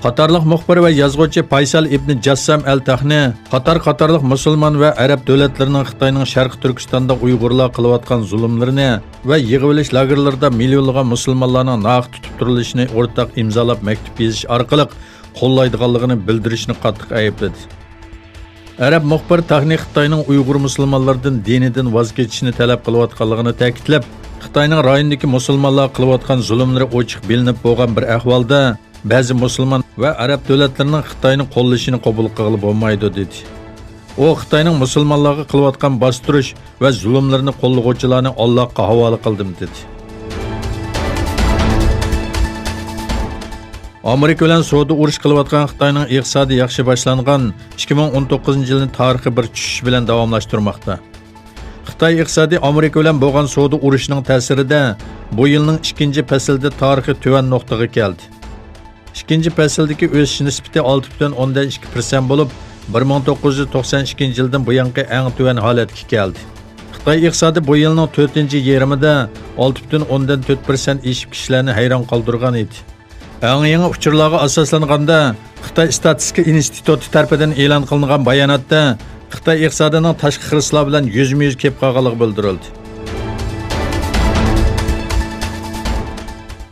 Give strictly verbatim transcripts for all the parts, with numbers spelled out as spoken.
قاتارلىق مۇخبىر ۋە يازغۇچى پايسال ئىبنى جاسسام ئەل تەخنى قاتار قاتارلىق مۇسۇلمان ۋە ئەرەب دۆلەتلىرىنىڭ خىتاينىڭ شەرقىي تۈركىستاندا ئۇيغۇرلار قىلىۋاتقان زۇلۇملىرىنى ۋە يىغىۋېلىش لاگېرلىرىدا مىليونلىغان مۇسۇلمانلارنىڭ ناھەق تۇتۇپ تۇرۇلۇشىنى ئورتاق ئىمزالاپ مەكتۇپ يېزىش ئارقىلىق قوللايدىغانلىقىنى بىلدۈرۈشنى قاتتىق ئەيىبلىدى. ئەرەب مۇخبىر تەخنى خىتاينىڭ ئۇيغۇر مۇسۇلمانلىرىدىن دىنىدىن ۋاز كېچىشنى تەلەپ قىلىۋاتقانلىقىنى تەكىتلەپ، خىتاينىڭ رايوندىكى مۇسۇلمانلارغا قىلىۋاتقان زۇلۇملىرى ئوچۇق بىلىنىپ بولغان بىر ئەھۋالدا، بەزى مۇسۇلمان ۋە ئەرەب دۆلەتلىرىنىڭ خىتاينى قوللىشىنى قوبۇل قىلغىلى بولمايدۇ، دېدى. ئۇ خىتاينىڭ مۇسۇلمانلارغا قىلىۋاتقان باستۇرۇش ۋە زۇلۇملىرىنى قوللىغۇچىلارنى ئاللاھقا ھاۋالە قىلدىم، دېدى. ئامېرىكا بىلەن سودا ئۇرۇش قىلىۋاتقان خىتاينىڭ ئىقتىسادى ياخشى باشلانغان ئىككى مىڭ ئون توققۇزىنچى يىلنى تارىخىي بىر چۈشۈش بىلەن داۋاملاشتۇرماقتا. خىتاي ئىقتىسادى ئامېرىكا بىلەن بولغان سودا ئۇرۇشىنىڭ تەسىرىدە بۇ يىلنىڭ ئىككىنچى پەسلىدە تارىخىي تۆۋەن نۇقتىغا كەلدى. ئىككىنچى پەسىلدىكى ئۆسۈش نىسبىتى ئالتە پۈتۈن ئوندىن ئىككى پىرسەنت بولۇپ، بىر مىڭ توققۇز يۈز توقسان ئىككىنچى يىلدىن بۇيانقى ئەڭ تۆۋەن ھالەتكە كەلدى. خىتاي ئىقتىسادى بۇ يىلنىڭ تۆتىنچى يېرىمىدا ئالتە پۈتۈن ئوندىن تۆت پىرسەنت ئېشىپ، كىشىلەرنى ھەيران قالدۇرغان ئىدى. ئەڭ يېڭى ئۇچۇرلارغا ئاساسلانغاندا، خىتاي ئىستاتىستىكا ئىنستىتۇتى تەرىپىدىن ئېلان قىلىنغان باياناتتا خىتاي ئىقتىسادىنىڭ تاشقى خىرىسلار بىلەن يۈزمۇ يۈز كېلىپ قالغانلىقى بىلدۈرۈلدى.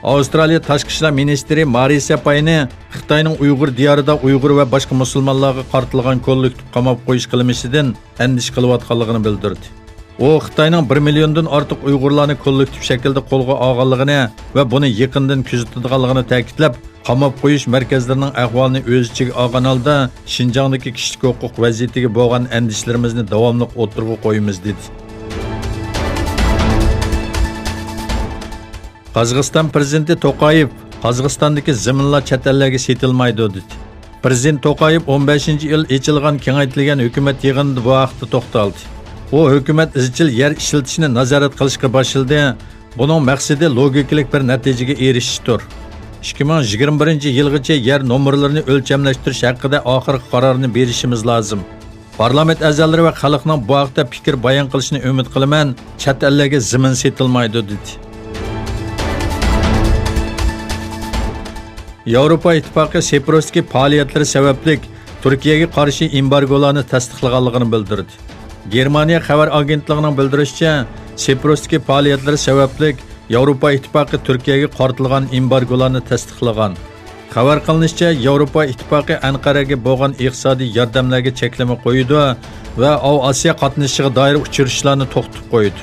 ئاۋسترالىيە تاشقى ئىشلار مىنىستىرى مارىسا پاينى خىتاينىڭ ئۇيغۇر دىيارىدا ئۇيغۇر ۋە باشقا مۇسۇلمانلارغا قارىتىلغان كوللېكتىپ قاماپ قويۇش قىلمىشىدىن ئەندىشە قىلىۋاتقانلىقىنى بىلدۈردى. ئۇ خىتاينىڭ بىر مىليوندىن ئارتۇق ئۇيغۇرلارنى كوللېكتىپ شەكىلدە قولغا ئالغانلىقىنى ۋە بۇنى يېقىندىن كۆزىتىدىغانلىقىنى تەكىتلەپ، قاماپ قويۇش مەركەزلىرىنىڭ ئەھۋالىنى ئۆز ئىچىگە ئالغان ھالدا شىنجاڭدىكى كىشىلىك ھوقۇق ۋەزىيىتىگە بولغان ئەندىشىلىرىمىزنى داۋاملىق ئوتتۇرىغا قويىمىز، دېدى. قازاقىستان پىرېزىدېنتى توقايېۋ قازاقىستاندىكى زېمىنلار چەت ئەللەرگە سېتىلمايدۇ، دېدى. پىرېزىدېنت توقايېۋ ئون بەشىنچى ئىيۇل ئېچىلغان كېڭەيتىلگەن ھۆكۈمەت يىغىنىدا بۇ ھەقتە توختالدى. ئۇ ھۆكۈمەت ئىزچىل يەر ئىشلىتىشنى نازارەت قىلىشقا باشلىدى. بۇنىڭ مەقسىتى لوگىكىلىق بىر نەتىجىگە ئېرىشىشتۇر. ئىككى مىڭ يىگىرمە بىرىنچى يىلغىچە يەر نومۇرلىرىنى ئۆلچەملەشتۈرۈش ھەققىدە ئاخىرقى قارارنى بېرىشىمىز لازىم. پارلامېنت ئەزالىرى ۋە خەلقنىڭ بۇ ھەقتە پىكىر بايان قىلىشىنى ئۈمىد قىلىمەن، چەت ئەللەرگە زېمىن سېتىلمايدۇ، دېدى. ياۋروپا ئىتتىپاقى سىپرۇستىكى پائالىيەتلىرى سەۋەبلىك تۈركىيەگە قارشى ئېمبارگولارنى تەستىقلىغانلىقىنى بىلدۈردى. گېرمانىيە خەۋەر ئاگېنتلىقىنىڭ بىلدۈرۈشىچە، سىپرۇستىكى پائالىيەتلىرى سەۋەبلىك ياۋروپا ئىتتىپاقى تۈركىيەگە قارىتىلغان ئېمبارگولارنى تەستىقلىغان. خەۋەر قىلىنىشىچە، ياۋروپا ئىتتىپاقى ئەنقەرەگە بولغان ئىقتىسادىي ياردەملەرگە چەكلىمە قويىدۇ ۋە ئاۋۇ ئاسىيا قاتنىشىشىغا دائىر ئۇچرىشىشلارنى توختىتىپ قويىدۇ.